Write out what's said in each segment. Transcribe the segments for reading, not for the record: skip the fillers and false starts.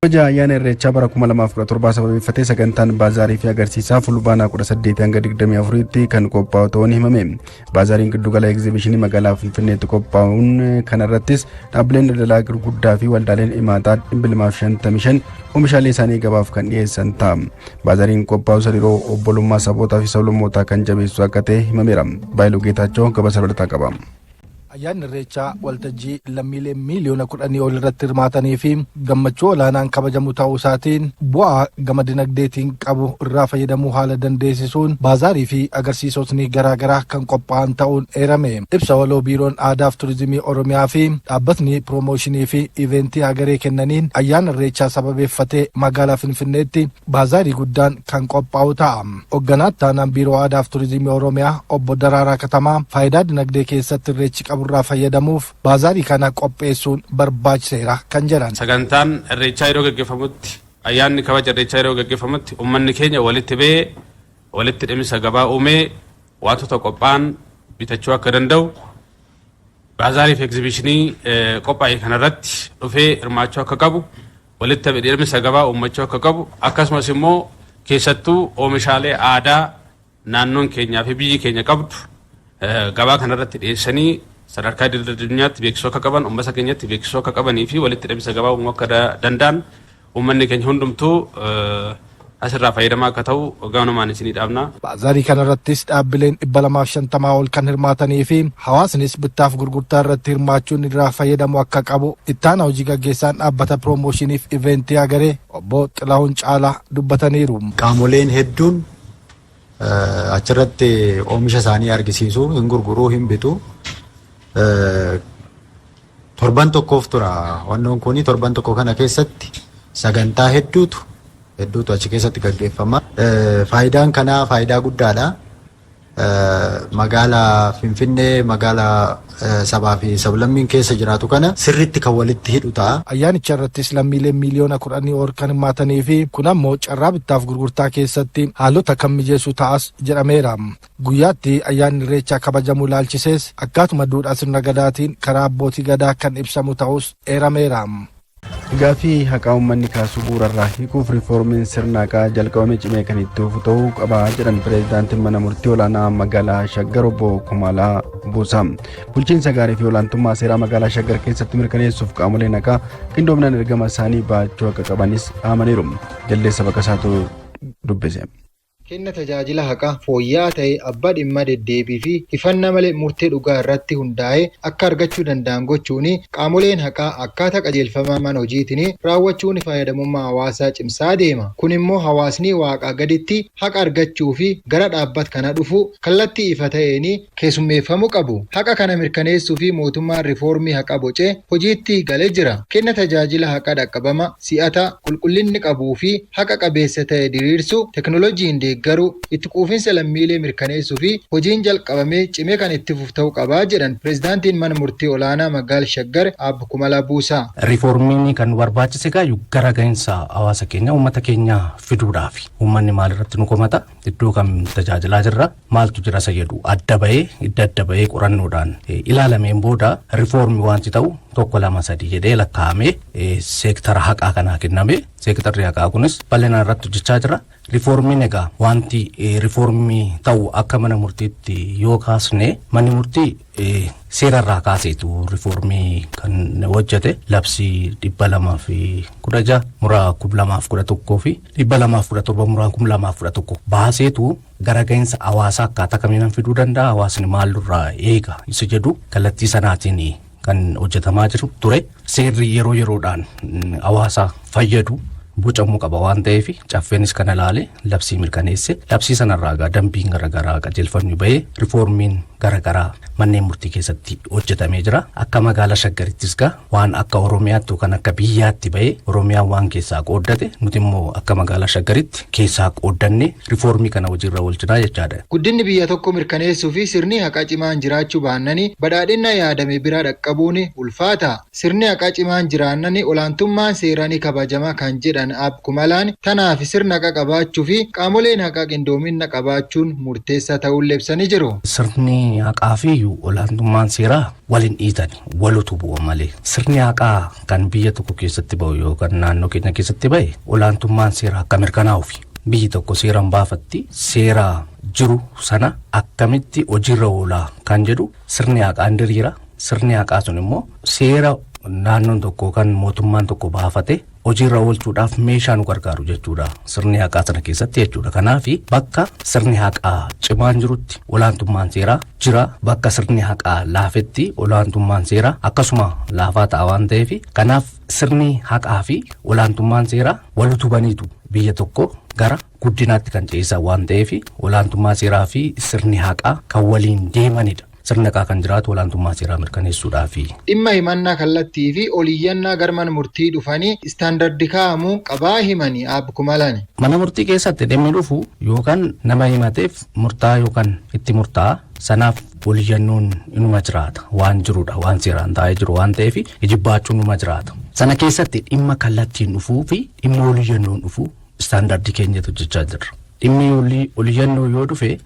Kabaja ayyaana Irreechaa bara 2017 sababeeffatee sagantaan baazaarii fi agarsiisaa Fulbaanaa 18 hanga 24tti kan qophaa'u ta'uun himame. Baazaariin giddugala egzibishinii magaalaa Finfinneetti qophaa'uun kanarrattis dhaabbileen daldalaa gurguddaa fi waldaaleen imaataa 255 oomishaalee isaanii gabaaf kan dhiyeessan ta'a. Baazaariin qophaa'u hariiroo obbolummaa sabootaa fi sablammootaa kan jabeessu akka ta'e himameera. Baayiluu Geetaachoo gabaasa dabalataa qaba. Ayyaanni Irreechaa waltajjii lammiilee miiliyoona 10 ol irratti hirmaatanii fi gammachuu olaanaan kabajamu ta'uu isaatiin bu'aa gama dinagdeetiin qabu irraa fayyadamuu haala dandeessisuun baazaarii fi agarsiisotni garaagaraa kan qophaa'an ta'uun eerame. Ibsa waloo Biiroon Aadaa fi Turizimii Oromiyaa fi dhaabbatni Piroomooshinii fi Iveentii Hagaree kennaniin ayyaana Irreechaa sababeeffatee magaalaa Finfinneetti baazaarii guddaan kan qophaa'u ta'a. Hogganaa Itti Aanaan Biiroo Aadaa fi Turizimii Oromiyaa Obbo Daraaraa Katamaa faayidaa dinagdee keessatti Irreechi qaburraa fayyadamuuf baazaarii kana qopheessuun barbaachiseera kan jedhan. Sagantaan Irreechaa yeroo gaggeeffamutti, ayyaanni kabaja Irreechaa yeroo gaggeeffamutti ummanni keenya walitti ba'ee walitti hidhaminsa gabaa uumee waantota qophaa'an bitachuu akka danda'u, baazaarii fi egzibiishinii qophaa'e kanarratti dhufee hirmaachuu akka qabu, walitti hidhaminsa gabaa uummachuu akka qabu, akkasumas immoo keessattuu oomishaalee aadaa naannoon keenyaa fi biyyi keenya qabdu gabaa kanarratti dhiyeessanii sadarkaa idil addunyaatti beeksisuu akka qaban, uummata keenyatti beeksisuu akka qabanii fi walitti hidhaminsa gabaa uumuu akka danda'an uummanni keenya hundumtuu asirraa fayyadamaa akka ta'u gamanumaan isinii dhaabna. Baazaarii kanarrattis dhaabbileen 250 ol kan hirmaatanii fi hawaasnis bittaaf gurgurtaa irratti hirmaachuun irraa fayyadamuu akka qabu ittaanaa hojii gaggeessaan dhaabbata Piroomooshinii fi Iveentii Hagaree obbo Xilahuun Caalaa dubbataniiru. Qaamoleen hedduun achirratti oomisha isaanii argisiisu, hin gurguruu, hin bitu. Torban tokkoof tura. Wannoon kun torban tokko kana keessatti sagantaa hedduutu hedduutu achi keessatti gaggeeffama. Faayidaan kanaa faayidaa guddaadha. Magaalaa Finfinnee magaalaa sabaa fi sablammiin keessa jiraatu kana sirriitti kan walitti hidhu ta'a. Ayyaanicha irrattis lammiileen miiliyoona 10 ol kan hirmaatanii fi kun ammoo carraa bittaaf gurgurtaa keessatti haalota kan mijeessu ta'as jedhameera. Guyyaatti ayyaanni Irreechaa kabajamu ilaalchisees akkaatuma duudhaa sirna Gadaatiin karaa abbootii Gadaa kan ibsamu ta'us eerameera. Gaaffii haqaa uummanni kaasuu bu'uurarraa hiikuuf riifoormiin sirna haqaa jalqabame cimee kan itti fufu ta'uu qaba jedhan pireezidaantiin mana murtii olaanaa magaalaa Shaggar obbo Kumalaa Buusaa. Bulchiinsa gaarii fi olaantummaa seeraa magaalaa Shaggar keessatti mirkaneessuuf qaamoleen haqaa qindoominaan ergama isaanii baachuu akka qabanis dhaamaniiru. Jaldeessa Baqasaatu dubbise. Kenna tajaajila haqaa fooyya'aa ta'e abbaa dhimmaa deddeebii fi hifannaa malee murtee dhugaa irratti hundaa'e akka argachuu danda'an gochuun qaamoleen haqaa akkaataa qajeelfama mana hojiitiin raawwachuun fayyadamummaa hawaasaa cimsaa deema. Kun immoo hawaasni waaqaa gaditti haqa argachuu fi gara dhaabbat kana dhufu kallattii ifa ta'een keessummeeffamuu qabu. Haqa kana mirkaneessuu fi mootummaan riifoormii haqaa bocee hojiitti galee jira. Kenna tajaajila haqaa dhaqqabama, si'ataa, qulqullinni qabuu fi haqa qabeessa ta'e diriirsuu, teknolojiin deeggaruu, itti quufinsa lammiilee mirkaneessuu fi hojiin jalqabame cimee kan itti fufu ta'uu qaba jedhan Pireezidaantiin Mana Murtii Olaanaa Magaal Shaggar Aab Kumalaa Buusaa. Riifoormiin kan nu barbaachise egaa gara gahinsa hawaasa keenya uummata keenya fiduudhaafi. Uummanni maalirratti nu komata? Iddoo kam tajaajilaa jirra? Maaltu jira isa jedhu adda bahee idda adda bahee qorannoodhaan ilaalameen booda riifoormi wanti ta'u tokko lama sadii jedhee lakkaa'amee seektara haqaa kanaa kenname. Seektarri haqaa kunis bal'inaan irratti hojjechaa jira. Riifoormiin egaa wanti riifoormii ta'u akka mana murtiitti yoo kaasne manni murtii seerarraa kaaseetu riifoormii kan hojjete labsii 216 muraa 2011 fi 217 muraa 2011 baaseetu gara gahinsa hawaasaa akkaataa kamiin fiduu danda'a, hawaasni maallurraa eega isa jedhu kallattii sanaatiin kan hojjetamaa jiru ture. Seerri yeroo yeroodhaan hawaasa fayyadu bocamuu qaba waan ta'eef caffeenis kana ilaale labsii mirkaneesse. Labsii sanarraa egaa dambiin garaagaraa qajeelfamni bahee riifoormiin garaagaraa manneen murtii keessatti hojjetamee jira. Akka magaalaa Shaggarittis gaa waan akka Oromiyaatti yookaan akka biyyaatti bahee Oromiyaan waan keessaa qooddate nuti immoo akka magaalaa Shaggaritti keessaa qooddanne riifoormii kana hojiirra oolchinaa jechaadha. Guddinni biyya tokko mirkaneessuu fi sirni haqaa cimaan jiraachuu baannani badhaadhina yaadame bira dhaqqabuun ulfaata. Sirni haqaa cimaan jiraannani olaantummaan seeraa ni kabajama kan jedhan Aab Kumalaan, tanaaf sirna haqaa qabaachuu fi qaamoleen haqaa qindoomina qabaachuun murteessaa ta'uu ibsanii jiru. Sirni Sirni haqaa fi olaantummaan seeraa waliin dhiitan, wal utubuu malee. Sirni haqaa kan biyya tokko keessatti bahu yookaan naannoo keenya keessatti bahe olaantummaan seeraa akka mirkanaa'uufi. Biyyi tokko seeraan baafatti, seera jiru sana akkamitti hojiirra oolaa kan jedhu sirni haqaan diriira. Sirni haqaa sun immoo seera naannoon tokko kan mootummaan tokko baafate hojiirra oolchuudhaaf meeshaa nu gargaaru jechuudha. Sirni haqaa sana keessatti jechuudha. Kanaaf bakka sirni haqaa cimaan jirutti olaantummaan seeraa jira. Bakka sirni haqaa laafetti olaantummaan seeraa akkasuma laafaa ta'a waan ta'eef, kanaaf sirni haqaa fi olaantummaan seeraa wal utubaniitu biyya tokko gara guddinaatti kan ceesisan waan ta'eef, olaantummaa seeraa fi sirni haqaa kan waliin deemanidha. Sirni haqaa kan jiraatu olaantummaa seeraa mirkaneessuudhaafi. Dhimma himannaa kallattii fi oliyyannaa gara mana murtii dhufanii istaandardi kaa'amuu qabaa himanii Aab Kumalaan. Mana murtii keessatti dhimmi dhufu yookaan nama himateef murtaa yookaan itti murtaa'a, sanaaf oliyyannoon inuma jiraata waan jirudha, waan seeraan taa'ee jiru waan ta'eef ijibbaachuun inuma jiraata. Sana keessatti dhimma kallattiin dhufuu fi dhimma oliyyannoon dhufu istaandardii keenyatu hojjechaa jirra. Dhimmi oliyyannoo yoo dhufe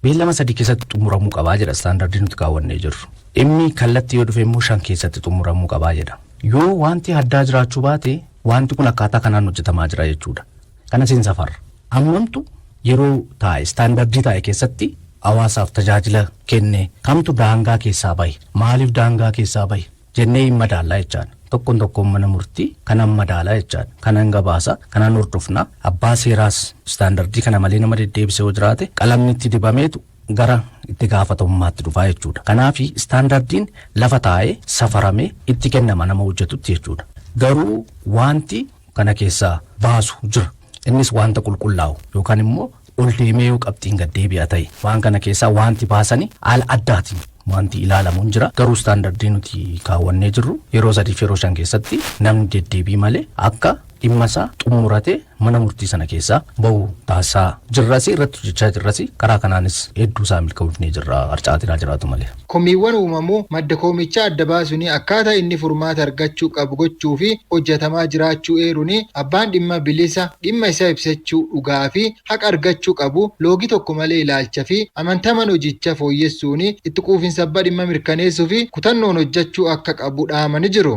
beellama 3 keessatti xumuramuu qabaa jedha istaandardii nuti kaawwannee jirru. Dhimmi kallattii yoo dhufe immoo 5 keessatti xumuramuu qabaa jedha. Yoo wanti addaa jiraachuu baate, wanti kun akkaataa kanaan hojjetamaa jira jechuudha. Kana siin safarra. Hammamtu yeroo taa'e, istaandardii taa'e keessatti hawaasaaf tajaajila kenne, kamtu daangaa keessaa bahe, maaliif daangaa keessaa bahe jennee hin madaallaa jechaadha. Tokkoon tokkoon mana murtii kanan madaalaa jechaadha. Kanan gabaasa, kanan hordofna. Abbaa seeraas istaandardii kana malee nama deddeebisee yoo jiraate, qalamni itti dibameetu gara itti gaafatamummaatti dhufaa jechuudha. Kanaaf istaandardiin lafa taa'ee safaramee itti kennama nama hojjetutti jechuudha. Garuu wanti kana keessaa baasu jira. Innis wanta qulqullaa'u yookaan immoo ol deemee yoo qabxiin gad deebi'a ta'e, waan kana keessaa wanti baasanii haala addaatiin wanti ilaalamu jira. Garuu istaandardii nuti kaawwannee jirru yeroo 3 fi yeroo 5 keessatti namni deddeebii malee akka dhimma isaa xumuratee mana murtii sana keessaa bahu taasisaa jirrasi, irratti hojjechaa jirrasi. Karaa kanaanis hedduu isaa milkaa'ufnee jirra, harcaatiin jiraatu malee. Komiiwwan uumamuu madda koomichaa adda baasuun akkaataa inni furmaata argachuu qabu gochuu fi hojjetamaa jiraachuu eeruun, abbaan dhimma bilisa dhimma isaa ibsachuu, dhugaa fi haqa argachuu qabu loogii tokko malee ilaalcha fi amantaman hojicha fooyyessuun itti quufinsa abbaa dhimma mirkaneessuu fi kutannoon hojjechuu akka qabu dhaamanii jiru.